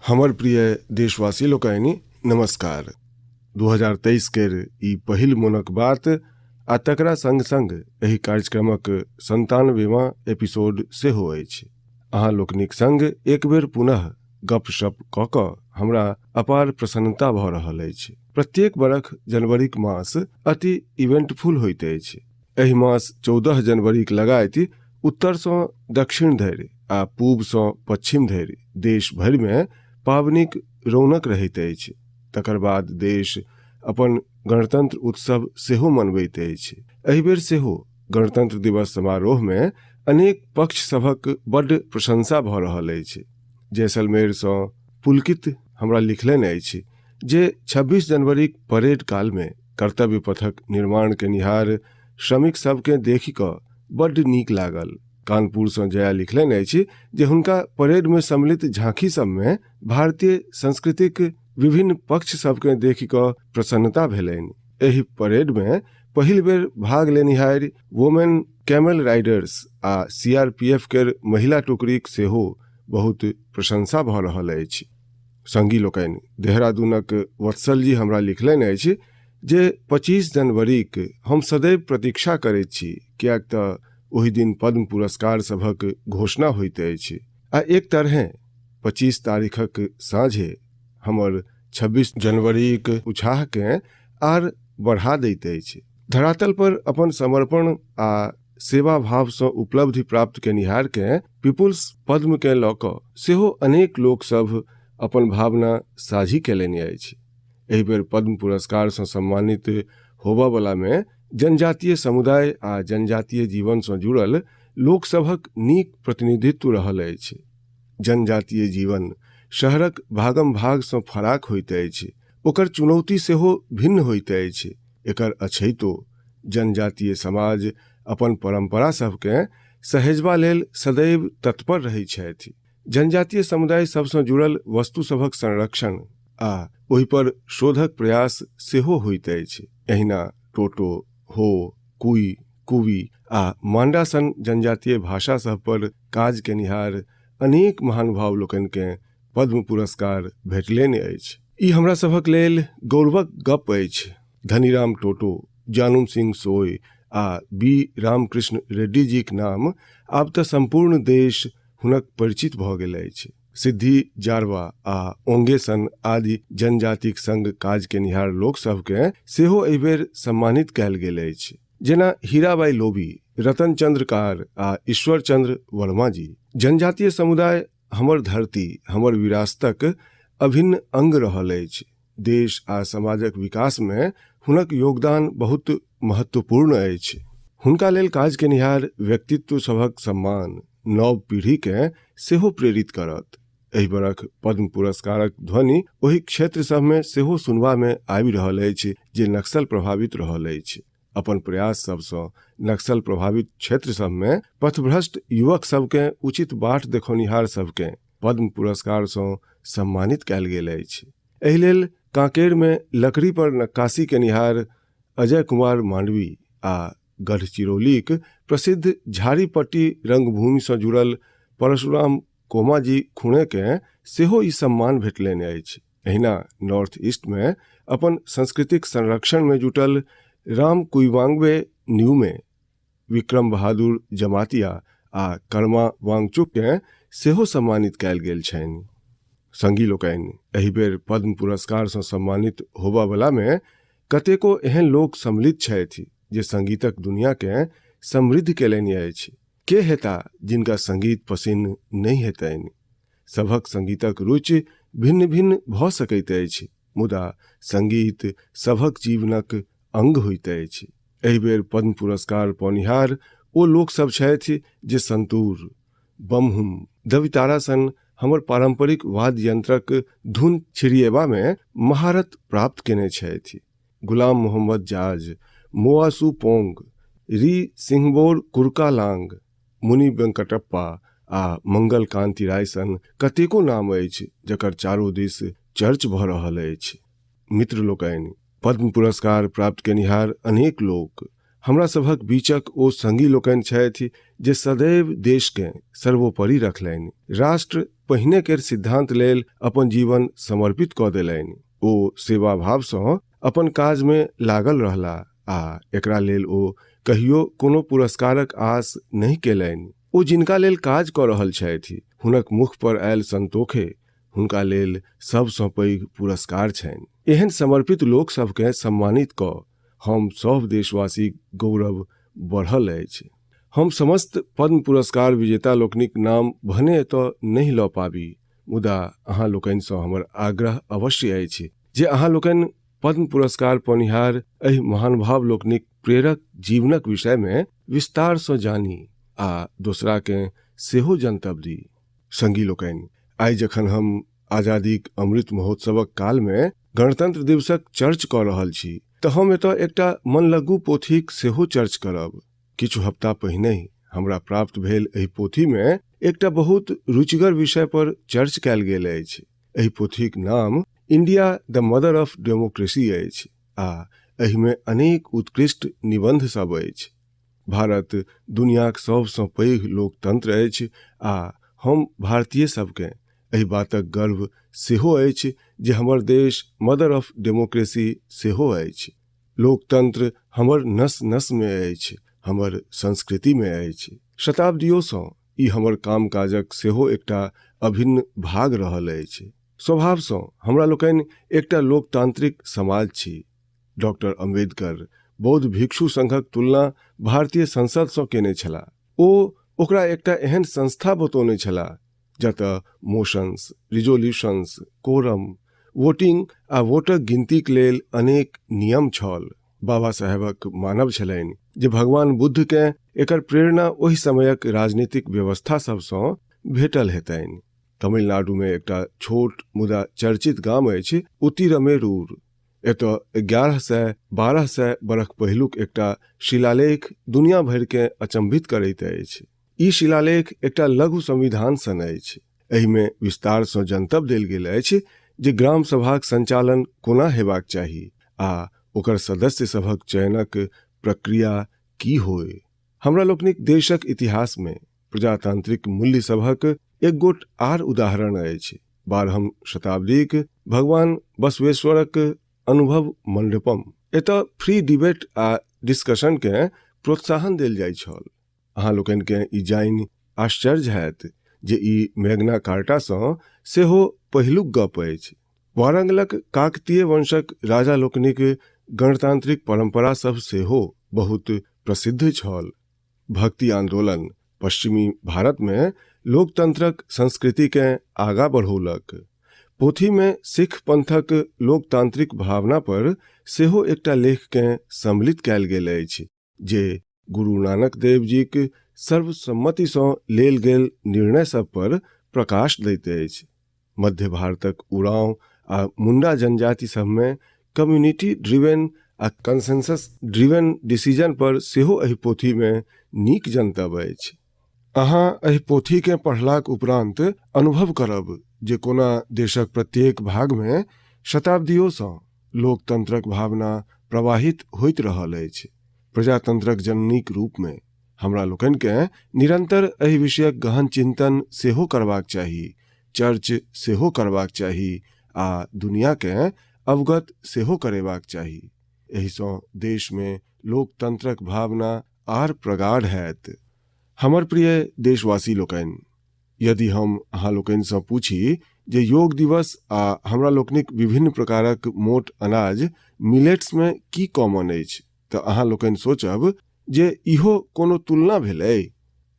हमर प्रिय देशवासी लोकनि नमस्कार। 2023 केर ई पहिल मोनक बात आ तकरा संग संग एहि कार्यक्रमक 97वां एपिसोड सेहो अछि। अहाँ लोकनिक संग एक बेर पुनः गपशप कऽ कऽ हमरा अपार प्रसन्नता भऽ रहल अछि। प्रत्येक बरख जनवरीक मास अति इवेंटफुल होइत अछि। एहि मास 14 जनवरीक लगाति उत्तरसँ दक्षिण धरि आ पूबसँ पश्चिम धरि देश भरिमे पाबनिक रौनक रहैत अछि। तकर बाद देश अपन गणतंत्र उत्सव सेहो मनबैत अछि। एहि बेर सेहो गणतंत्र दिवस समारोहमे अनेक पक्ष सभक बड्ड प्रशंसा भऽ रहल अछि। जैसलमेरसँ पुलकित हमरा लिखलनि अछि जे 26 जनवरीक परेड कालमे कर्तव्य पथक निर्माण केनिहार श्रमिक सभकेँ देखि कऽ बड्ड नीक लागल। कानपुरसँ जया लिखलनि अछि जे हुनका परेडमे सम्मिलित झाँकी सभमे भारतीय संस्कृतिक विभिन्न पक्ष सभकेँ देखि कऽ प्रसन्नता भेलनि। एहि परेडमे पहिल बेर भाग लेनिहारि वोमेन कैमल राइडर्स आ सीआरपीएफ केर महिला टुकड़ीक सेहो बहुत प्रशंसा भऽ रहल अछि। संगी लोकनि, देहरादूनक वत्सल जी हमरा लिखलनि अछि जे 25 जनवरीक हम सदैव प्रतीक्षा करैत छी, किएक तऽ ओहि दिन पद्म पुरस्कार सभक घोषणा होइत अछि आ एक तरहें 25 तारीखक साँझे हमर 26 जनवरीक उत्साहकेँ आर बढ़ा दैत अछि। धरातल पर अपन समर्पण आ सेवा भावसँ उपलब्धि प्राप्त केनिहारकेँ पीपुल्स पद्मकेँ लऽ कऽ सेहो अनेक लोकसभ अपन भावना साझी केलनि अछि। एहि बेर पद्म पुरस्कारसँ सम्मानित होबयवलामे जनजातीय समुदाय आ जनजातीय जीवनसँ जुड़ल लोकसभक नीक प्रतिनिधित्व रहल अछि। जनजातीय जीवन शहरक भागम भागसँ फराक होइत अछि, ओकर चुनौती सेहो भिन्न होइत अछि। एकर अछैतो जनजातीय समाज अपन परम्परा सभकेँ सहेजबा लेल सदैव तत्पर रहैत छथि। जनजातीय समुदाय सभसँ जुड़ल वस्तु सभक संरक्षण आ ओहिपर शोधक प्रयास सेहो होइत अछि। एहिना टोटो, हो, कुई, कुवी आ मांडा सन जनजातीय भाषा सभ पर काज केनिहार अनेक महानुभाव लोकनिकेँ पद्म पुरस्कार भेटलनि अछि। ई हमरा सभक लेल गौरवक गप्प अछि। धनीराम टोटो, जानुम सिंह सोय आ बी रामकृष्ण रेड्डी जीक नाम आब तऽ सम्पूर्ण देश हुनक परिचित भऽ गेल अछि। सिद्धि जारवा आ ओंगे सन आदि जनजातिक संग काज केनिहार लोक सभकेँ सेहो एहिबेर सम्मानित कयल गेल अछि, जेना हीराबाई लोबी, रतन चंद्र कार आ ईश्वर चंद्र वर्मा जी। जनजातीय समुदाय हमर धरती, हमर विरासतक अभिन्न अंग रहल अछि। देश आ समाजक विकासमे हुनक योगदान बहुत महत्वपूर्ण अछि। हुनका लेल काज केनिहार व्यक्तित्व सभक सम्मान नव पीढ़ीकेँ सेहो प्रेरित करत। एहि बरख पद्म पुरस्कारक ध्वनि ओहि क्षेत्र सभमे सेहो सुनबामे आबि रहल अछि जे नक्सल प्रभावित रहल अछि। अपन प्रयास सभसँ नक्सल प्रभावित क्षेत्र सभमे पथभ्रष्ट युवक सभकेँ उचित बाट देखौनिहार सभकेँ पद्म पुरस्कारसँ सम्मानित कयल गेल अछि। एहि लेल कांकेरमे लकड़ी पर नक्काशी केनिहार अजय कुमार मांडवी आ गढ़चिरौलीक प्रसिद्ध झाड़ीपट्टी रंगभूमिसँ जुड़ल परशुराम कोमाजी खुणेकेँ सेहो ई सम्मान भेटलनि अछि। एहिना नॉर्थ ईस्टमे अपन संस्कृतिक संरक्षणमे जुटल राम कुइवांगवे न्यूमे, विक्रम बहादुर जमातिया आ कर्मा वांगचुककेँ सेहो सम्मानित कयल गेल छनि। संगी लोकनि, एहि बेर पद्म पुरस्कारसँ सम्मानित होबयवलामे कतेको एहन लोक सम्मिलित छथि जे संगीतक दुनियाकेँ समृद्ध कयलनि अछि। के हेता जिनका संगीत पसिन्न नहि हेतनि? सभक संगीतक रुचि भिन्न-भिन्न भऽ सकैत अछि, मुदा संगीत सभक जीवनक अंग होइत अछि। एहि बेर पद्म पुरस्कार पौनिहार ओ लोक सब छथि जे संतूर, बमहुम, दवितारा सन हमर पारंपरिक वाद्य यंत्रक धुन छिड़िएबामे महारत प्राप्त केने छथि। गुलाम मोहम्मद जाज, मोआसू पोंग, री सिंहबोर कुर्कालांग, मुनि वेंकटप्पा आ मंगल कांति राय सन कतेको नाम अछि जकर चारू दिस चर्च भऽ रहल अछि। मित्र लोकनि, पद्म पुरस्कार प्राप्त केनिहार अनेक लोक हमरा सभक बीचक ओ संगी लोकनि छथि जे सदैव देशकेँ सर्वोपरि रखलनि, राष्ट्र पहिने केर सिद्धांत लेल अपन जीवन समर्पित कऽ देलनि। ओ सेवाभावसँ अपन काजमे लागल रहलाह आ एकरा लेल ओ कहियो कोनो पुरस्कारक आस नहि केलनि। ओ जिनका लेल काज कऽ रहल छथि, हुनक मुख पर आयल संतोखे हुनका लेल सबसँ पैघ पुरस्कार छनि। एहन समर्पित लोक सभकेँ सम्मानित कऽ हम सभ देशवासीक गौरव बढ़ल अछि। हम समस्त पद्म पुरस्कार विजेता लोकनिक नाम भने एतय नहि लऽ पाबी, मुदा अहाँ लोकनिसँ हमर आग्रह अवश्य अछि जे अहाँ लोकनि पद्म पुरस्कार पौनिहार एहि महानुभाव लोकनिक प्रेरक जीवनक विषयमे विस्तारसँ जानी आ दोसराकेँ सेहो जनतब दी। संगी लोकनि, आइ जखन हम आजादीक अमृत महोत्सवक कालमे गणतंत्र दिवसक चर्च कऽ रहल छी तऽ हम एतय एकटा मनलग्गू पोथीक सेहो चर्च करब। किछु हफ्ता पहिनहि हमरा प्राप्त भेल एहि पोथीमे एकटा बहुत रुचिगर विषय पर चर्च कयल गेल अछि। एहि पोथीक नाम India the mother of democracy अछि आ एहिमे अनेक उत्कृष्ट निबंध सब अछि। भारत दुनियाक सबसँ पैघ लोकतंत्र अछि आ हम भारतीय सबकेँ एहि बातक गर्व सेहो अछि जे हमर देश मदर ऑफ डेमोक्रेसी सेहो अछि। लोकतंत्र हमर नस नसमे अछि, हमर संस्कृतिमे अछि। शताब्दियोसँ ई हमर कामकाजक सेहो एकटा अभिन्न भाग रहल अछि। स्वभावसँ हमरा लोकनि एकटा लोकतांत्रिक समाज छी। डॉक्टर अम्बेडकर बौद्ध भिक्षु संघक तुलना भारतीय संसदसँ केने छलाह। ओ ओकरा एकटा एहन संस्था बतौने छलाह जतय मोशंस, रिजोल्यूशंस, कोरम, वोटिंग आ वोटक गिनतीक लेल अनेक नियम छल। बाबा साहेबक मानब छलनि जे भगवान बुद्धकेँ एकर प्रेरणा ओहि समयक राजनीतिक व्यवस्था सभसँ भेटल हेतनि। तमिलनाडुमे एकटा छोट मुदा चर्चित गाम अछि उतिरमेरूर। एतय 1100 1200 बरख पहिलुक एकटा शिलालेख दुनिया भरिकेँ अचंभित करैत अछि। ई शिलालेख एकटा लघु संविधान सन अछि। एहिमे विस्तारसँ जनतब देल गेल अछि जे ग्राम सभाक संचालन कोना हेबाक चाही आ ओकर सदस्य सभक चयनक प्रक्रिया की होय। हमरा लोकनिक देशक इतिहासमे प्रजातांत्रिक मूल्य सभक एक गोट आर उदाहरण अछि 12हम शताब्दीक भगवान बसवेश्वरक अनुभव मंडपम। एतय फ्री डिबेट आ डिस्कशनकेँ प्रोत्साहन देल जाइत छल। अहाँ लोकनिकेँ ई जानि आश्चर्य हैत जे ई मैग्ना कार्टासँ सेहो पहिलुक गप अछि। वारंगलक काकतीय वंशक राजा लोकनिक गणतांत्रिक परंपरा सभ सेहो बहुत प्रसिद्ध छल। भक्ति आंदोलन पश्चिमी भारतमे लोकतंत्रक संस्कृतिकेँ आगाँ बढ़ौलक। पोथीमे सिख पंथक लोकतांत्रिक भावना पर सेहो एकटा लेखकेँ सम्मिलित कयल गेल अछि जे गुरु नानक देव जीक सर्वसम्मतिसँ लेल गेल निर्णय सभ पर प्रकाश दैत अछि। मध्य भारतक उरांव आ मुंडा जनजाति सभमे कम्युनिटी ड्रिवेन आ कंसेंसस ड्रिवेन डिसीजन पर सेहो एहि पोथीमे नीक जनतब अछि। अहाँ एहि पोथीकेँ पढ़लाक उपरान्त अनुभव करब जे कोना देशक प्रत्येक भागमे शताब्दियोसँ लोकतंत्रक भावना प्रवाहित होइत रहल अछि। प्रजातंत्रक जननीक रूपमे हमरा लोकनिकेँ निरंतर एहि विषयक गहन चिंतन सेहो करबाक चाही, चर्च सेहो करबाक चाही आ दुनियाकेँ अवगत सेहो करेबाक चाही। एहिसँ देशमे लोकतंत्रक भावना आर प्रगाढ़ हैत। हमर प्रिय देशवासी लोकनि, यदि हम अहाँ लोकनिसँ पूछी जे योग दिवस आ हमरा लोकनिक विभिन्न प्रकारक मोट अनाज मिलेट्समे की कॉमन अछि, तऽ अहाँ लोकनि सोचब जे इहो कोनो तुलना भेलै।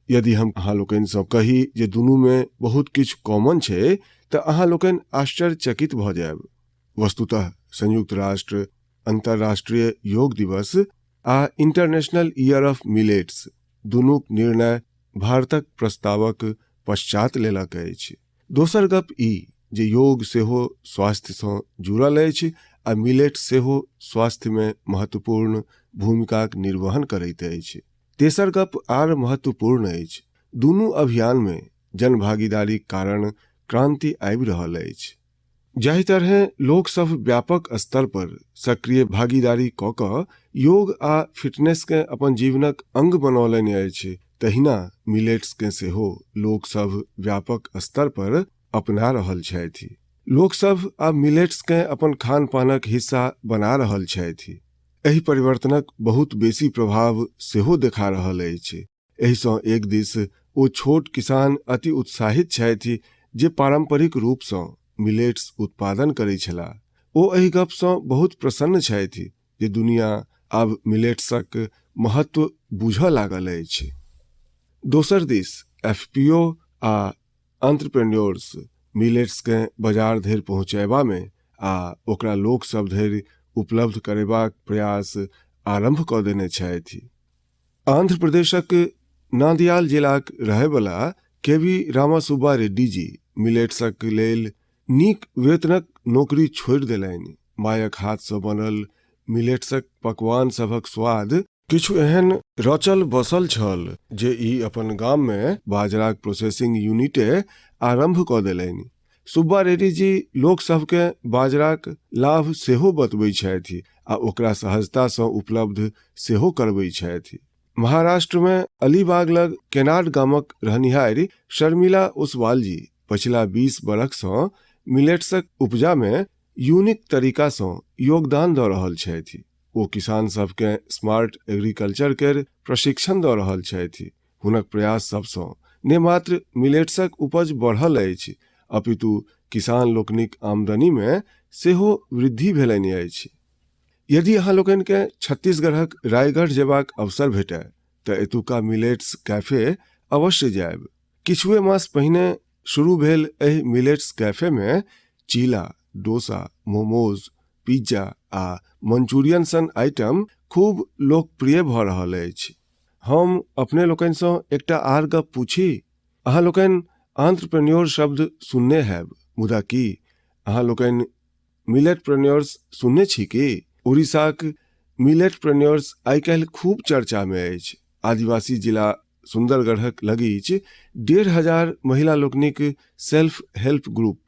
यदि हम अहाँ लोकनिसँ कही जे दुनूमे बहुत किछु कॉमन छै, तऽ अहाँ लोकनि आश्चर्यचकित भऽ जायब। वस्तुतः संयुक्त राष्ट्र अंतर्राष्ट्रीय योग दिवस आ इंटरनेशनल ईयर ऑफ मिलेट्स दुनूक निर्णय भारतक प्रस्तावक पश्चात लेलक अछि। दोसर गप ई जे योग सेहो स्वास्थ्यसँ जुड़ल अछि आ मिलेट सेहो स्वास्थ्यमे महत्वपूर्ण भूमिकाक निर्वहन करैत अछि। तेसर गप आर महत्वपूर्ण अछि, दुनू अभियानमे जनभागीदारीक कारण क्रांति आबि रहल अछि। जाहि तरहें लोकसभ व्यापक स्तर पर सक्रिय भागीदारी कऽ कऽ योग आ फिटनेसकेँ अपन जीवनक अंग बनौलनि अछि, तहिना मिलेट्सकेँ सेहो लोकसभ व्यापक स्तर पर अपना रहल छथि। लोकसभ आब मिलेट्सकेँ अपन खान पानक हिस्सा बना रहल छथि। एहि परिवर्तनक बहुत बेसी प्रभाव सेहो देखा रहल अछि। एहिसँ एक दिस ओ छोट किसान अति उत्साहित छथि जे पारंपरिक रूपसँ मिलेट्स उत्पादन करैत छलाह। ओ एहि गपसँ बहुत प्रसन्न छथि जे दुनिया आब मिलेट्सक महत्व बूझऽ लागल अछि। दोसर दिस एफपीओ आ एंटरप्रेन्योर्स मिलेट्सकेँ बाजार धरि पहुँचयबामे आ ओकरा लोक सभ धरि उपलब्ध करेबाक प्रयास आरम्भ कऽ देने छथि। आंध्र प्रदेशक नांदियाल जिलाक रहयवला के वी रामासुब्बा रेड्डी जी मिलेट्सक लेल नीक वेतनक नौकरी छोड़ि देलनि। मायक हाथसँ बनल मिलेट्सक पकवान सभक स्वाद किछु एहन रचल बसल छल जे ई अपन गाममे बाजराक प्रोसेसिंग यूनिटे आरम्भ कऽ देलनि। सुब्बा रेड्डी जी लोक सभकेँ बाजराक लाभ सेहो बतबै छथि आ ओकरा सहजतासँ उपलब्ध सेहो करबै छथि। महाराष्ट्रमे अलीबाग लग केनाड गामक रहनिहारि शर्मिला ओसवाल जी पछिला 20 बरखसँ मिलेट्सक उपजामे यूनिक तरीकासँ योगदान दऽ रहल छथि। ओ किसान सभकेँ स्मार्ट एग्रीकल्चर केर प्रशिक्षण दऽ रहल छथि। हुनक प्रयास सभसँ ने मात्र मिलेट्सक उपज बढ़ल अछि, अपितु किसान लोकनिक आमदनीमे सेहो वृद्धि भेलनि अछि। यदि अहाँ लोकनिकेँ छत्तीसगढ़क रायगढ़ जेबाक अवसर भेटय तऽ एतुका मिलेट्स कैफे अवश्य जायब। किछुए मास पहिने शुरू भेल एहि मिलेट्स कैफेमे चीला, डोसा, मोमोज, पिज्जा आ मंचूरियन सन आइटम खूब लोकप्रिय भऽ रहल अछि। हम अपने लोकनिसँ एकटा आर गप पूछी? अहाँ लोकनि आंत्रप्रेन्योर शब्द सुनने हैब, मुदा की अहाँ लोकनि मिलेटप्रेन्योर्स सुनने छी की? उड़ीसाक मिलेटप्रेन्योर्स आइ-काल्हि खूब चर्चामे अछि। आदिवासी जिला सुंदरगढ़क लगीच 1500 महिला लोकनिक self help group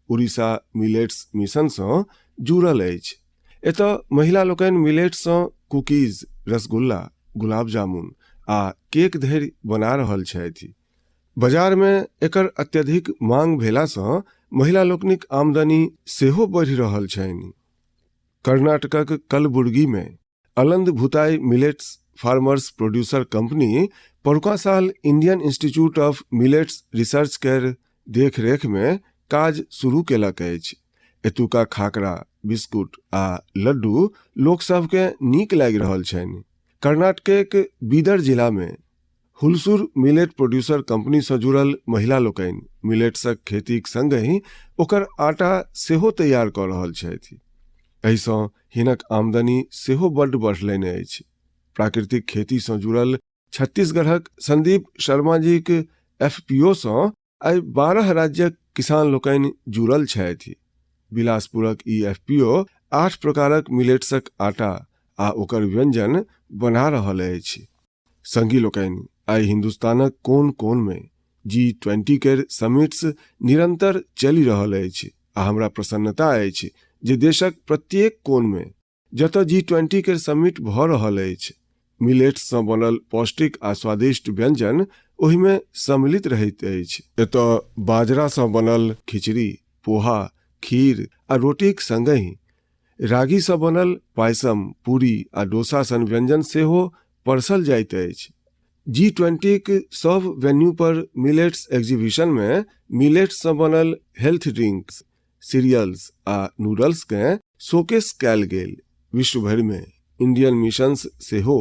Orissa millets मिशनसँ जुड़ल अछि। एतय महिला लोकनि मिलेट्ससँ कुकीज, रसगुल्ला, गुलाब जामुन आ केक धरि बना रहल छथि। बाजारमे एकर अत्यधिक मांग भेलासँ महिला लोकनिक आमदनी सेहो बढ़ि रहल छनि। कर्नाटकक कलबुर्गीमे Aland Bhutai millets farmers producer company परुका साल Indian institute of millets research केर देखरेखमे काज शुरू केलक अछि। एतुका खाकरा, बिस्कुट आ लड्डू लोकसभकेँ नीक लागि रहल छनि। कर्नाटकेक बीदर जिलामे हुलसुर मिलेट प्रोड्यूसर कंपनीसँ जुड़ल महिला लोकनि मिलेट्सक खेतीक संगहि ओकर आटा सेहो तैयार कऽ रहल छथि। एहिसँ हिनक आमदनी सेहो बड्ड बढ़लनि अछि। प्राकृतिक खेतीसँ जुड़ल छत्तीसगढ़क संदीप शर्माजीक एफपीओसँ आइ 12 राज्यक किसान लोकनि जुड़ल छथि। बिलासपुरक ई एफपीओ 8 प्रकारक मिलेट्सक आटा आ ओकर व्यंजन बना रहल अछि। संगी लोकनि, आइ हिंदुस्तानक कोन कोनमे जी20 केर समिट्स निरंतर चलि रहल अछि आ हमरा प्रसन्नता अछि जे देशक प्रत्येक कोनमे जतय जी20 केर समिट भऽ रहल अछि, मिलेट्ससँ बनल पौष्टिक आ स्वादिष्ट व्यंजन ओहिमे सम्मिलित रहैत अछि। एतय बाजरासँ बनल खिचड़ी, पोहा, खीर आ रोटीक संगहि रागीसँ बनल पायसम, पूरी आ डोसा सन व्यंजन सेहो परसल जाइत अछि। जी20क सभ वेन्यू पर मिलेट्स एग्जीबिशनमे मिलेट्ससँ बनल हेल्थ ड्रिंक्स, सीरियल्स आ नूडल्सकेँ शोकेस कयल गेल। विश्व भरिमे इंडियन मिशंस सेहो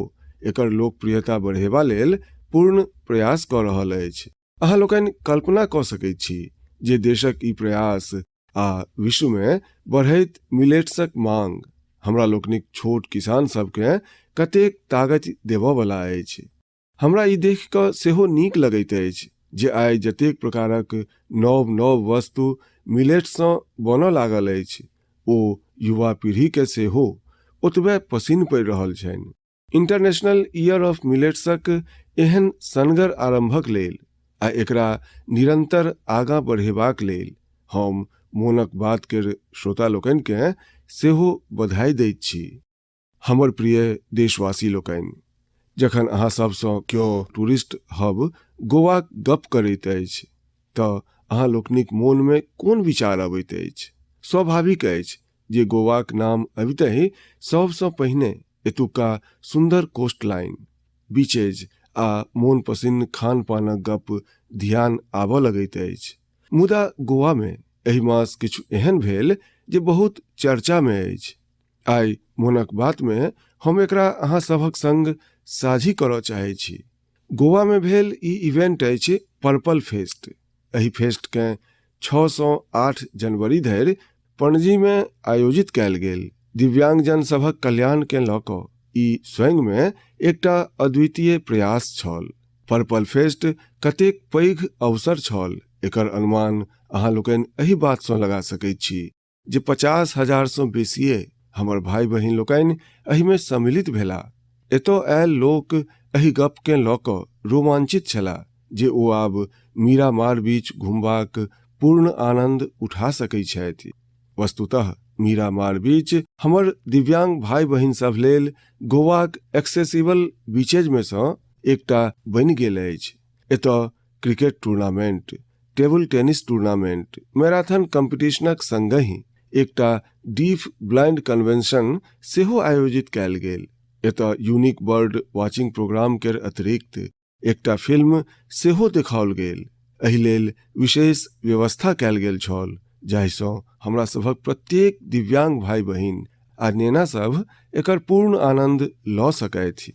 एकर लोकप्रियता बढ़ेबा लेल पूर्ण प्रयास कऽ रहल अछि। अहाँ लोकनि कल्पना कऽ सकैत छी जे देशक ई प्रयास आ विश्वमे बढ़ैत मिलेट्सक मांग हमरा लोकनिक छोट किसान सभकेँ कतेक ताकति देबऽवला अछि। हमरा ई देखि कऽ सेहो नीक लगैत अछि जे आइ जतेक प्रकारक नव नव वस्तु मिलेट्ससँ बनऽ लागल अछि ओ युवा पीढ़ीकेँ सेहो ओतबे पसिन पड़ि रहल छनि। इंटरनेशनल ईयर ऑफ मिलेट्सक एहन सनगर आरंभक लेल आ एकरा निरंतर आगाँ बढ़ेबाक लेल हम मोनक बात केर श्रोता लोकनिकेँ सेहो बधाई दैत छी। हमर प्रिय देशवासी लोकनि, जखन अहाँ सभसँ केओ टूरिस्ट हब गोवाक गप करैत अछि तऽ अहाँ लोकनिक मोनमे कोन विचार अबैत अछि? स्वाभाविक अछि जे गोवाक नाम अबितहि सभसँ पहिने एतुक्का सुन्दर कोस्ट लाइन, बीचेज आ मोन पसिन्न खान पानक गप ध्यान आबऽ लगैत अछि। मुदा गोवामे एहि मास किछु एहन भेल जे बहुत चर्चामे अछि। आइ मोनक बातमे हम एकरा अहाँ सभक संग साझी करऽ चाहै छी। गोवामे भेल ई इवेंट अछि पर्पल फेस्ट। एहि फेस्टकेँ 6 सँ 8 जनवरी धरि पणजीमे आयोजित कयल गेल। दिव्यांगजन सभक कल्याणकेँ लऽ कऽ ई स्वयंमे एकटा अद्वितीय प्रयास छल। पर्पल फेस्ट कतेक पैघ अवसर छल, एकर अनुमान अहाँ लोकनि एहि बातसँ लगा सकैत छी जे 50,000सँ बेसिए हमर भाइ बहिन लोकनि एहिमे सम्मिलित भेला। एतऽ आयल लोक एहि गपकेँ लऽ कऽ रोमांचित छला जे ओ आब मीरामार बीच घुमबाक पूर्ण आनन्द उठा सकैत छथि। वस्तुतः मीरामार बीच हमर दिव्यांग भाइ बहिन सभ लेल गोवाक एक्सेसिबल बीचेजमे सँ एकटा बनि गेल अछि। एतऽ cricket tournament, table tennis tournament, marathon कम्पीटिशनक संगहि एकटा डीफ ब्लाइंड कन्वेंशन सेहो आयोजित कयल गेल। एतऽ यूनिक बर्ड वॉचिंग प्रोग्राम केर अतिरिक्त एकटा फिल्म सेहो देखाओल गेल। एहि लेल विशेष व्यवस्था कयल गेल छल जाहिसँ हमरा सभक प्रत्येक दिव्यांग भाइ बहिन आ नेना सभ एकर पूर्ण आनंद लऽ सकथि।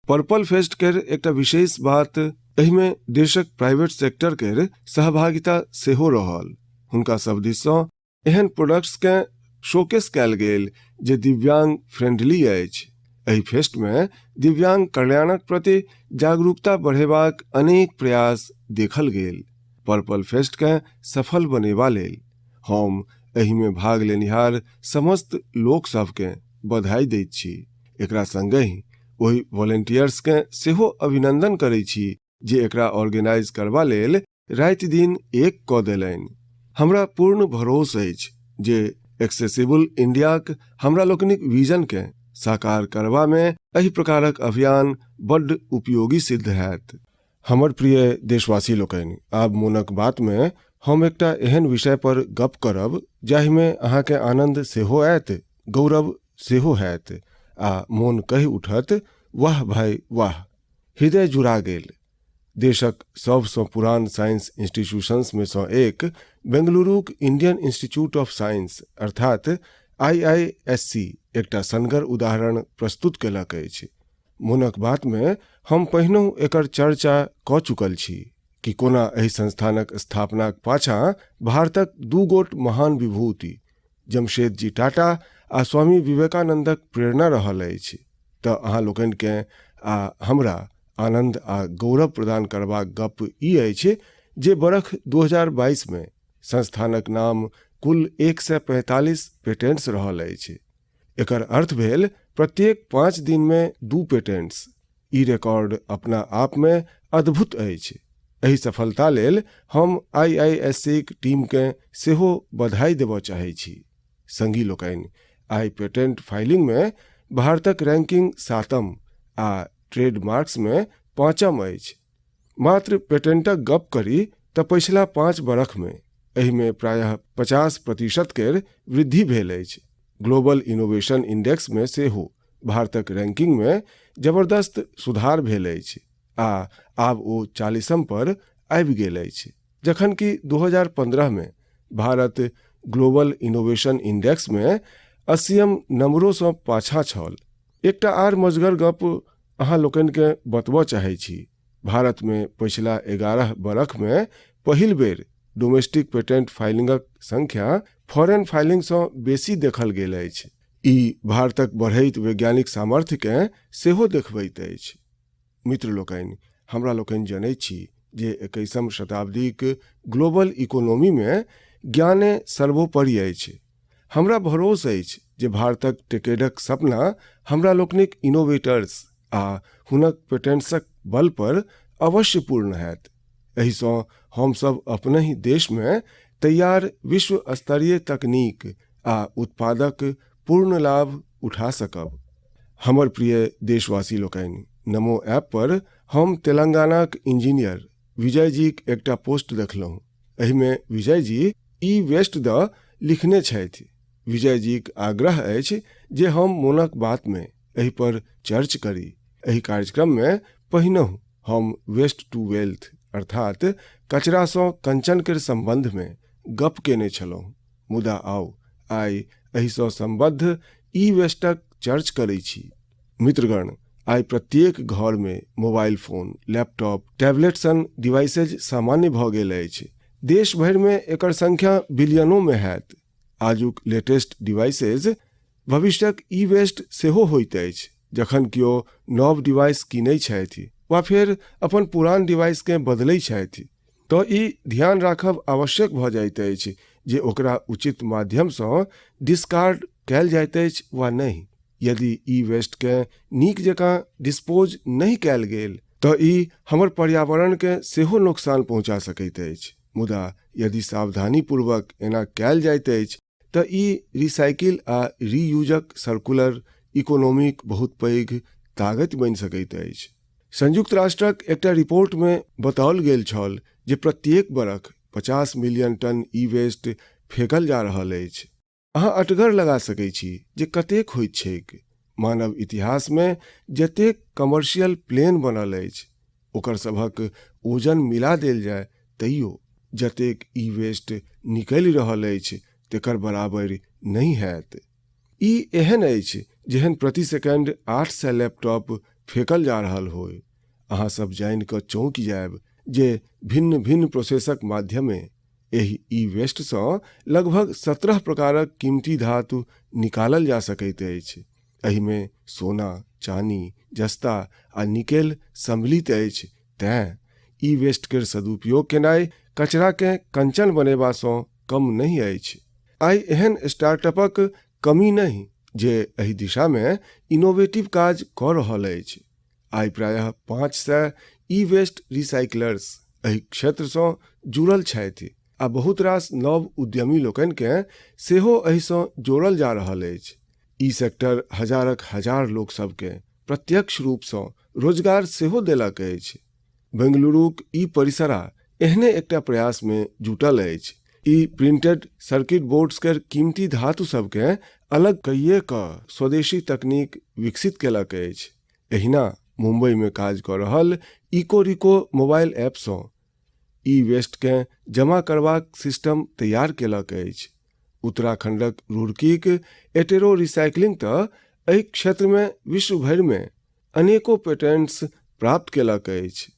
पर्पल फेस्ट केर एकटा विशेष बात एहिमे देशक प्राइवेट सेक्टर केर सहभागिता सेहो रहल। हुनका सभ दिससँ एहन प्रोडक्ट्सकेँ शोकेस कयल गेल जे दिव्यांग फ्रेंडली अछि। एहि फेस्टमे दिव्यांग कल्याणक प्रति जागरूकता बढ़ेबाक अनेक प्रयास देखल गेल। पर्पल फेस्टकेँ सफल बनेबा लेल हम एहिमे भाग लेनिहार समस्त लोक सभकेँ बधाई दैत छी। एकरा संगहि ओहि वॉलेंटियर्सकेँ सेहो अभिनंदन करैत छी जे एकरा ऑर्गेनाइज करबा लेल राति दिन एक कऽ देलनि। हमरा पूर्ण भरोस अछि जे एक्सेसिबल इंडियाक हमरा लोकनिक विजनकेँ साकार करबामे एहि प्रकारक अभियान बड्ड उपयोगी सिद्ध हैत। हमर प्रिय देशवासी लोकनि, आब मोनक बातमे हम एकटा एहन विषय पर गप करब जाहिमे अहाँके आनंद सेहो आयत, गौरव सेहो हैत आ मोन कहि उठत, वाह भाइ वाह, हृदय जुड़ा गेल। देशक सभसँ पुरान साइंस इंस्टीट्यूशंसमे सँ एक बेंगलुरुक इंडियन इंस्टीट्यूट ऑफ साइंस अर्थात आईआईएससी एकटा सनगर उदाहरण प्रस्तुत कयलक अछि। मोनक बातमे हम पहिनहुँ एकर चर्चा कऽ चुकल छी कि कोना एहि संस्थानक स्थापनाक पाछाँ भारतक दू गोट महान विभूति जमशेदजी टाटा आ स्वामी विवेकानन्दक प्रेरणा रहल अछि। तऽ अहाँ लोकनिकेँ आ हमरा आनन्द आ गौरव प्रदान करबाक गप्प ई अछि जे बरख 2022 मे संस्थानक नाम कुल 145 पेटेंट्स रहल अछि। एकर अर्थ भेल प्रत्येक 5 दिनमे 2 पेटेंट्स। ई रिकॉर्ड अपना आपमे अद्भुत अछि। एहि सफलता लेल हम आईआईएससीक टीमकेँ सेहो बधाई देबय चाहैत छी। संगी लोकनि, आइ पेटेंट फाइलिंगमे भारतक रैंकिंग 7म आ ट्रेडमार्क्समे 5म अछि। मात्र पेटेंटक गप करी तऽ पछिला 5 बरखमे एहिमे प्रायः 50% केर वृद्धि भेल अछि। ग्लोबल इनोवेशन इंडेक्समे सेहो भारतक रैंकिंगमे जबरदस्त सुधार भेल अछि आ आब ओ 40म पर आबि गेल अछि, जखन कि 2015 मे भारत ग्लोबल इनोवेशन इंडेक्समे 80म नंबरोसँ पाछाँ छल। एकटा आर मजगर गप अहाँ लोकनिकेँ बतबऽ चाहै छी। भारतमे पछिला 11 बरखमे पहिल बेर डोमेस्टिक पेटेंट फाइलिंगक संख्या फॉरेन फाइलिंगसँ बेसी देखल गेल अछि। ई भारतक बढ़ैत वैज्ञानिक सामर्थ्यकेँ सेहो देखबैत अछि। मित्र लोकनि, हमरा लोकनि जनैत छी जे 21म शताब्दीक ग्लोबल इकोनॉमीमे ज्ञाने सर्वोपरि अछि। हमरा भरोस अछि जे भारतक टेकेडक सपना हमरा लोकनिक इनोवेटर्स आ हुनक पेटेंट्सक बल पर अवश्य पूर्ण हैत। एहिसँ हमसभ अपनहि देशमे तैयार विश्व स्तरीय तकनीक आ उत्पादक पूर्ण लाभ उठा सकब। हमर प्रिय देशवासी लोकनि, नमो ऐप पर हम तेलंगानाक इंजीनियर विजय जीक एकटा पोस्ट देखलहुँ। एहिमे विजय जी ई वेस्ट दऽ लिखने छथि। विजय जीक आग्रह अछि जे हम मोनक बातमे एहि पर चर्च करी। एहि कार्यक्रममे पहिनहुँ हम वेस्ट टू वेल्थ अर्थात कचरासँ कंचन केर सम्बन्धमे गप केने छलहुँ, मुदा आउ आइ एहिसँ सम्बद्ध ई वेस्टक चर्च करै छी। मित्रगण, आइ प्रत्येक घरमे मोबाइल फोन, लैपटॉप, टैबलेट सन डिवाइसेज सामान्य भऽ गेल अछि। देश भरिमे एकर संख्या बिलियनोमे हैत। आजुक लेटेस्ट डिवाइसेज भविष्यक ई वेस्ट सेहो होइत अछि। जखन केओ नव डिवाइस कीनै छथि वा फेर अपन पुरान डिवाइसकेँ बदलै छथि तऽ ई ध्यान राखब आवश्यक भऽ जाइत अछि जे ओकरा उचित माध्यमसँ डिस्कार्ड कयल जाइत अछि वा नहि। यदि ई वेस्टकेँ नीक जकाँ डिस्पोज नहि कयल गेल तऽ ई हमर पर्यावरणकेँ सेहो नोकसान पहुँचा सकैत अछि, मुदा यदि सावधानीपूर्वक एना कयल जाइत अछि तऽ ई रिसाइकिल आ रीयूजक सर्कुलर इकोनॉमीक बहुत पैघ ताकति बनि सकैत अछि। संयुक्त राष्ट्रक एकटा रिपोर्टमे बताओल गेल छल जे प्रत्येक बरख 50 मिलियन टन ई वेस्ट फेकल जा रहल अछि। अहाँ अटगर लगा सकै छी जे कतेक होइत छैक। मानव इतिहासमे जतेक कमर्शियल प्लेन बनल अछि ओकर सभक ओजन मिला देल जाय तैयो जतेक ई वेस्ट निकलि रहल अछि तेकर बराबरि नहि हैत। ई एहन अछि जेहन प्रति सेकंड 800 लैपटॉप फेकल जा रहल होय। अहाँ सब जानि कऽ चौंकि जायब जे भिन्न भिन्न प्रोसेसक माध्यमे एहि ई वेस्टसँ लगभग 17 प्रकारक कीमती धातु निकालल जा सकैत अछि। एहिमे सोना, चानी, जस्ता आ निकेल सम्मिलित अछि। तेँ ई वेस्ट केर सदुपयोग केनाइ कचराकेँ कंचन बनेबासँ कम नहि अछि। आइ एहन स्टार्टअपक कमी नहि जे एहि दिशामे इनोवेटिव काज कऽ रहल अछि। आइ प्रायः 500 ई वेस्ट रिसाइकलर्स एहि क्षेत्रसँ जुड़ल छथि आ बहुत रास नव उद्यमी लोकनिकेँ सेहो एहिसँ जोड़ल जा रहल अछि। ई सेक्टर हजारक हजार लोक सभकेँ प्रत्यक्ष रूपसँ रोजगार सेहो देलक अछि। बेंगलुरुक ई परिसरा एहने एकटा प्रयासमे जुटल अछि। ई प्रिंटेड सर्किट बोर्ड्स केर कीमती धातु सभकेँ अलग कइए कऽ स्वदेशी तकनीक विकसित केलक अछि। एहिना मुंबईमे काज कऽ रहल इकोरिको मोबाइल ऐपसँ ई वेस्टकेँ जमा करबाक सिस्टम तैयार केलक अछि। उत्तराखंडक रुड़कीक एटेरो रिसाइकलिंग तऽ एहि क्षेत्रमे विश्व भरिमे अनेको पेटेंट्स प्राप्त केलक अछि।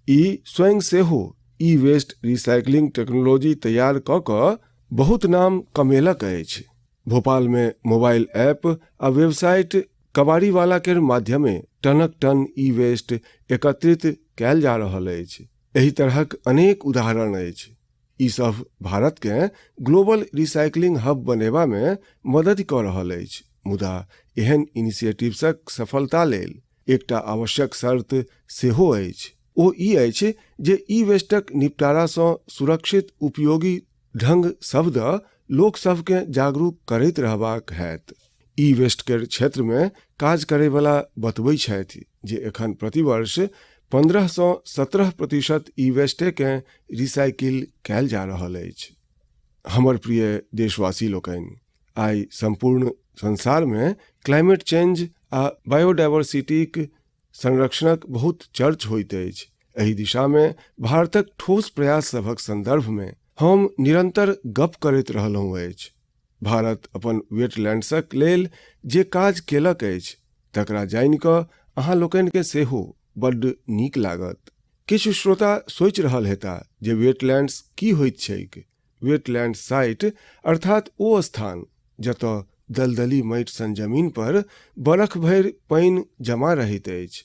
ई स्वयं सेहो ई वेस्ट रिसाइकलिंग टेक्नोलॉजी तैयार कऽ कऽ बहुत नाम कमेलक अछि। भोपालमे मोबाइल ऐप आ वेबसाइट कबाड़ीवाला केर माध्यमे टनक टन ई वेस्ट एकत्रित कयल जा रहल अछि। एहि तरहक अनेक उदाहरण अछि। ई सभ भारतकेँ ग्लोबल रिसाइकलिंग हब बनेबामे मदति कऽ रहल अछि, मुदा एहन इनिशिएटिव्सक सफलता लेल एकटा आवश्यक शर्त सेहो अछि। ओ ई अछि जे ई वेस्टक निपटारासँ सुरक्षित उपयोगी ढंग सभ दऽ लोक सभकेँ जागरूक करैत रहबाक हैत। ई वेस्ट केर क्षेत्रमे काज करैवला बतबै छथि जे एखन प्रतिवर्ष 15सँ 17% ई वेस्टेकेँ रिसाइकिल कयल जा रहल अछि। हमर प्रिय देशवासी लोकनि, आइ सम्पूर्ण संसारमे क्लाइमेट चेंज आ बायोडाइवर्सिटीक संरक्षणक बहुत चर्च होइत अछि। एहि दिशामे भारतक ठोस प्रयास सभक संदर्भमे हम निरंतर गप करैत रहलहुँ अछि। भारत अपन वेटलैंड्सक लेल जे काज केलक अछि तकरा जानि कऽ अहाँ लोकनिकेँ सेहो बड्ड नीक लागत। किछु श्रोता सोचि रहल हेता जे वेटलैंड्स की होइत छैक। वेटलैंड साइट अर्थात ओ स्थान जतय दलदली माटि सन जमीन पर बरख भरि पानि जमा रहैत अछि।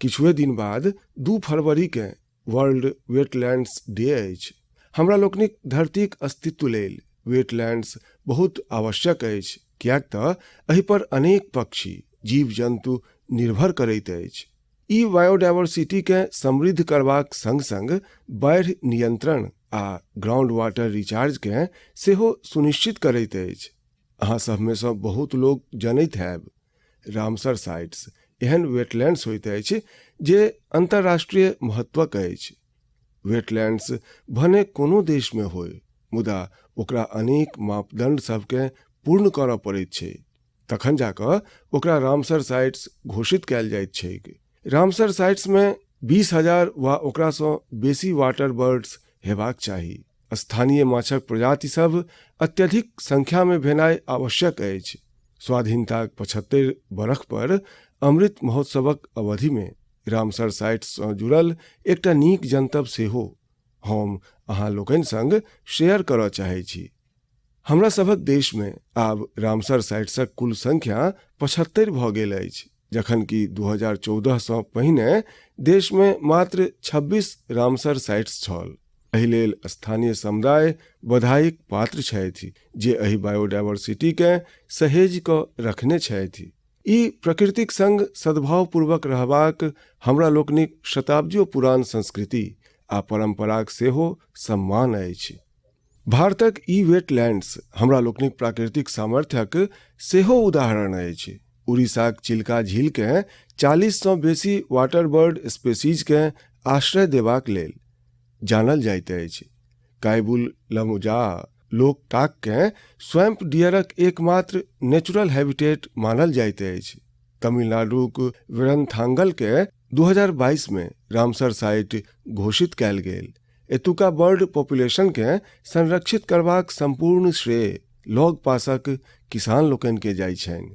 किछुए दिन बाद 2 फरवरीकेँ वर्ल्ड वेटलैंड्स डे अछि। हमरा लोकनिक धरतीक अस्तित्व लेल वेटलैंड्स बहुत आवश्यक अछि, किएक तऽ एहि पर अनेक पक्षी, जीव जन्तु निर्भर करैत अछि। ई बायोडाइवर्सिटीकेँ समृद्ध करबाक संग-संग बाढ़ि नियंत्रण आ ग्राउंड वाटर रिचार्जकेँ सेहो सुनिश्चित करैत अछि। अहाँ सभमे सँ बहुत लोक जनैत हैब, रामसर साइट्स एहन वेटलैंड्स होइत अछि जे अंतर्राष्ट्रीय महत्वक अछि। वेटलैंड्स भने कोनो देशमे होय, मुदा ओकरा अनेक मापदंड सभकेँ पूर्ण करऽ पड़ैत छै, तखन जा कऽ ओकरा रामसर साइट्स घोषित कयल जाइत छैक। रामसर साइट्समे 20,000 वा ओकरासँ बेसी वाटर बर्ड्स हेबाक चाही। स्थानीय माछक प्रजाति सभ अत्यधिक संख्यामे भेनाइ आवश्यक अछि। स्वाधीनताक 75 बरख पर अमृत महोत्सवक अवधिमे रामसर साइट्ससँ जुड़ल एकटा नीक जनतब सेहो हम अहाँ लोकनि संग शेयर करऽ चाहै छी। हमरा सभक देशमे आब रामसर साइट्सक कुल संख्या 75 भऽ गेल अछि, जखन कि 2014 सँ पहिने देशमे मात्र 26 रामसर साइट्स छल। एहि लेल स्थानीय समुदाय बधाइक पात्र छथि जे एहि बायोडायवर्सिटीकेँ सहेजि कऽ रखने छथि। ई प्रकृतिक संग सद्भावपूर्वक रहबाक हमरा लोकनिक शताब्दियो पुरान संस्कृति आ परम्पराक सेहो सम्मान अछि। भारतक ई वेटलैंड्स हमरा लोकनिक प्राकृतिक सामर्थ्यक सेहो उदाहरण अछि। उड़ीसाक चिल्का झीलकेँ 40 सँ बेसी वाटर बर्ड स्पेसीजकेँ आश्रय देबाक लेल जानल जाइत अछि। काइबुल लमजा लोकटाककेँ स्वैम्प डियरक एकमात्र नेचुरल हैबिटेट मानल जाइत अछि। तमिलनाडुक वेरनथांगलकेँ 2022 मे रामसर साइट घोषित कयल गेल। एतुका बर्ड पॉपुलेशनकेँ संरक्षित करबाक सम्पूर्ण श्रेय लग पासक किसान लोकनिकेँ जाइत छनि।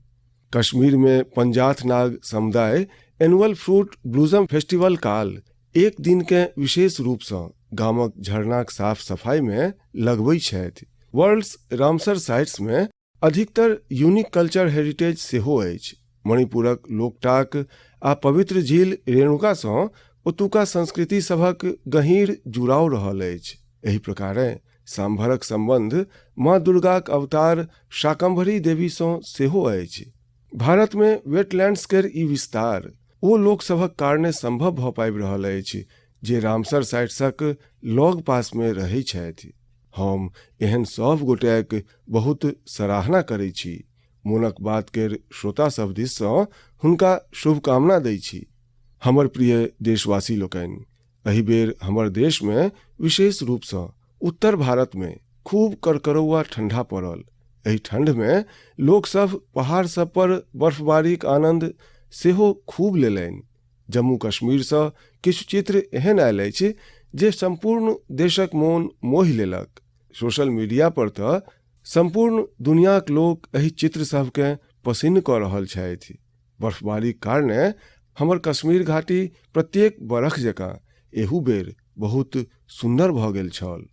कश्मीरमे पंजाथ नाग समुदाय एनुअल फ्रूट ब्लूजम फेस्टिवल काल एक दिनकेँ विशेष रूपसँ गामक झरनाक साफ सफाईमे लगबै छथि। वर्ल्ड्स रामसर साइट्समे अधिकतर यूनिक कल्चर हेरिटेज सेहो अछि। मणिपुरक लोकटाक आ पवित्र झील रेणुकासँ ओतुका संस्कृति सभक गहींर जुड़ाव रहल अछि। एहि प्रकारेँ सांभरक सम्बन्ध माँ दुर्गाक अवतार शाकम्भरी देवीसँ सेहो अछि। भारतमे वेटलैंड्स केर ई विस्तार ओ लोक सभक कारणे संभव भऽ पाबि रहल अछि जे रामसर साइट्सक लग पासमे रहै छथि। हम एहन सभ गोटेक बहुत सराहना करै छी। मोनक बात केर श्रोता सभ दिससँ हुनका शुभकामना दै छी। हमर प्रिय देशवासी लोकनि, एहि बेर हमर देशमे विशेष रूपसँ उत्तर भारतमे खूब कड़कड़ौआ ठंडा पड़ल। एहि ठंडमे लोकसभ पहाड़ सभ पर बर्फबारीक आनंद सेहो खूब लेलनि। जम्मू कश्मीरसँ किछु चित्र एहन आयल अछि जे सम्पूर्ण देशक मोन मोहि लेलक। सोशल मीडिया पर तऽ सम्पूर्ण दुनियाक लोक एहि चित्र सभकेँ पसिन्न कऽ रहल छथि। बर्फबारीक कारणे हमर कश्मीर घाटी प्रत्येक बरख जकाँ एहू बेर बहुत सुन्दर भऽ गेल छल।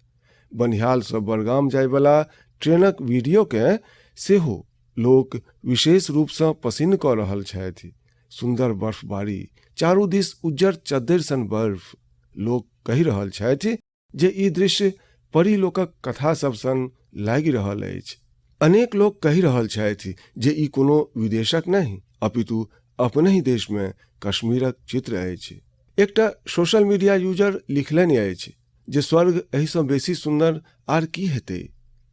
बनिहालसँ बड़गाम जायवला ट्रेनक वीडियोकेँ सेहो लोक विशेष रूपसँ पसिन्न कऽ रहल छथि। सुन्दर बर्फबारी, चारू दिस उज्जर चद्दरि सन बर्फ। लोक कहि रहल छथि जे ई दृश्य परीलोकक कथा सब सन लागि रहल अछि। अनेक लोक कहि रहल छथि जे ई कोनो विदेशक नहि, अपितु अपनहि देशमे कश्मीरक चित्र अछि। एकटा सोशल मीडिया यूजर लिखलनि अछि जे स्वर्ग एहिसँ बेसी सुन्दर आर की हेतै।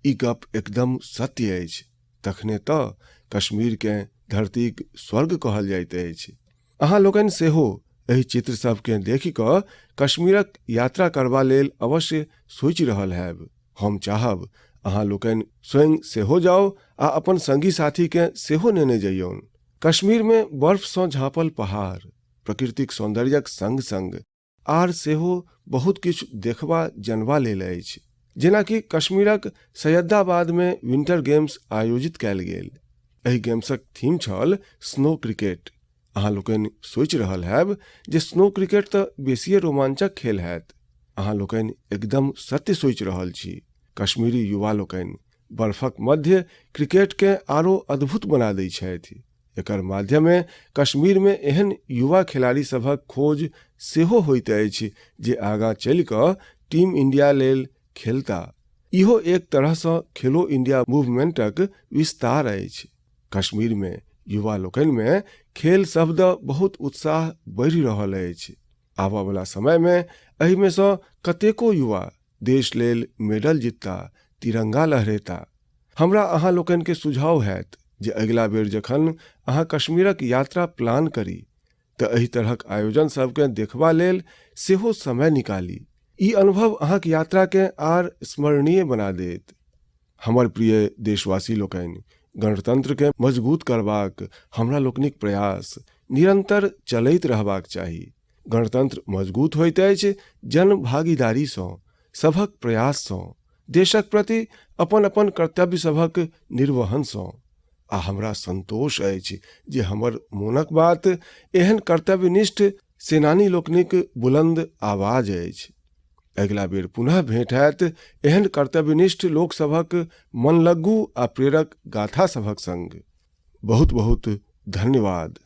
ई गप एकदम सत्य अछि। तखने तऽ कश्मीरकेँ धरतीक स्वर्ग कहल जाइत अछि। अहाँ लोकनि सेहो एहि चित्र सभकेँ देखि कऽ कश्मीरक यात्रा करबा लेल अवश्य सोचि रहल हैब। हम चाहब अहाँ लोकनि स्वयं सेहो जाउ आ अपन संगी साथीकेँ सेहो नेने जइयौन। कश्मीरमे बर्फसँ झाँपल पहाड़, प्रकृतिक सौन्दर्यक संग-संग आर सेहो बहुत किछु देखबा जनबा लेल अछि। जेनाकि कश्मीरक सैयद्दाबादमे विंटर गेम्स आयोजित कयल गेल। एहि गेम्सक थीम छल स्नो क्रिकेट। अहाँ लोकनि सोचि रहल हैब जे स्नो क्रिकेट तऽ बेसिये रोमांचक खेल हैत। अहाँ लोकनि एकदम सत्य सोचि रहल छी। कश्मीरी युवा लोकनि बर्फक मध्य क्रिकेटकेँ आरो अद्भुत बना दै छथि। एकर माध्यमे कश्मीरमे एहन युवा खेलाड़ी सभक खोज सेहो होइत अछि जे आगाँ चलि कऽ टीम इंडिया लेल खेलता। इहो एक तरहसँ खेलो इंडिया मूवमेंटक विस्तार अछि। कश्मीरमे युवा लोकनिमे खेल सभ दऽ बहुत उत्साह बढ़ि रहल अछि। आबऽवला समयमे एहिमे सँ कतेको युवा देश लेल मेडल जितता, तिरंगा लहरेता। हमरा अहाँ लोकनिके सुझाव हैत जे अगिला बेर जखन अहाँ कश्मीरक यात्रा प्लान करी तऽ एहि तरहक आयोजन सभकेँ देखबा लेल सेहो समय निकाली। ई अनुभव अहाँक यात्राकेँ आर स्मरणीय बना देत। हमर प्रिय देशवासी लोकनि, गणतंत्रकेँ मजगूत करबाक हमरा लोकनिक प्रयास निरंतर चलैत रहबाक चाही। गणतंत्र मजगूत होइत अछि जन भागीदारीसँ, सभक प्रयाससँ, देशक प्रति अपन अपन कर्तव्य सभक निर्वहनसँ। आ हमरा संतोष अछि जे हमर मोनक बात एहन कर्तव्यनिष्ठ सेनानी लोकनिक बुलंद आवाज अछि। अगिला बेर पुनः भेंट हैत एहन कर्तव्यनिष्ठ लोक सभक मनलग्गू आ प्रेरक गाथा सभक संग। बहुत बहुत धन्यवाद।